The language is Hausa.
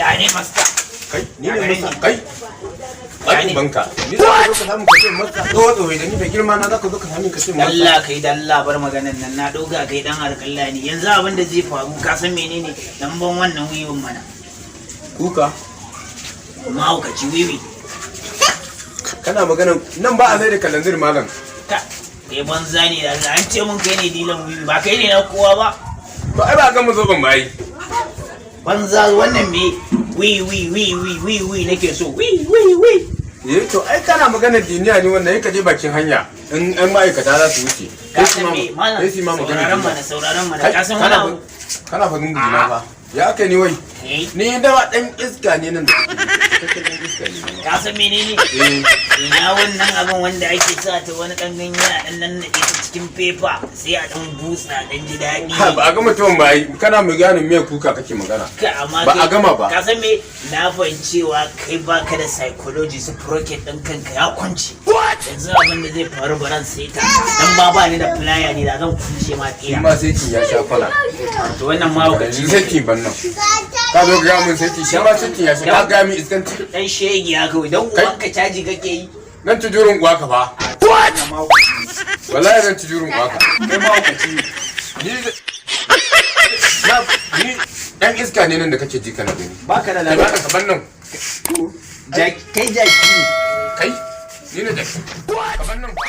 Ya ne, master? Kai, ni Ya ne gare masa ni. kai. Ya Ai ne. banka. Ni za ka zo ka samu ka ce masa tsoho tsoho da ni da girma na za ka zo ka sami ka ce masa. Allah kai da Allah, bar maganan nan, na ɗauka kai dan harkalla ne. Yanzu abin da zai faru, ka san menene? Dan ban wannan wiwin mana. Kuka. Mahaukaci, wiwi. Kana magana nan ba a zai da kalanzir, malam. Ka kai banza ne da Allah, an ce mun kai ne dilan wiwi, ba kai ne na kowa ba. To ai ba ga mu zo ban bai. Banza, wannan me? Wi wi wi wi wi wi nake so, wi wi wi. Eh, to ai kana magana diniya ne wannan, ka je bakin hanya in ɗan ma'aikata za su wuce. Ka Sai su san ma me, malam? Sai su ma magana. Sauraron Diniya. mana, sauraron mana. Kai, Ka san wani kana abu? Kana fa dunguna fa. Ya aka ni wai? Eh. Ni da dan iska ne nan da kake. Dan iska ne. Ka san menene? Eh. Ina wannan abin wanda ake sa ta wani dan ganye a dan nan ta cikin fefa, sai a dan busa, dan ji daɗi. Ha, ba a gama tuwon ba ai. Kana mai gane miya kuka kake magana. Ka amma Ba a kai- gama ba. Ka san me? Na fahimci cewa kai baka da psychology, su rocket ɗin kanka ya kwance. Yanzu abin da zai faru, baran sai ta dan ba ni da plier ne, da zan kunce ma Shi tsiya. ma sai kin ya sha kwana. To wannan mahaukaci. Yanzu sai kin ban nan. Ka zo ga mun sai kin shi ma sai kin ya sha, ka ga min iskanci. Dan shege ya kawai, dan Kai. uwanka caji kake yi. Nan tujurin uwa ka fa. Wannan mahaukaci. Wallahi zan tujurin uwa ka. Kai mahaukaci ne. Ni na ni dan iska ne nan da kake ji kana gani. Baka da Kai lafiya. ba ka ban nan. Kai jaki ne. Kai, ni ne jaki. Ka ban nan fa.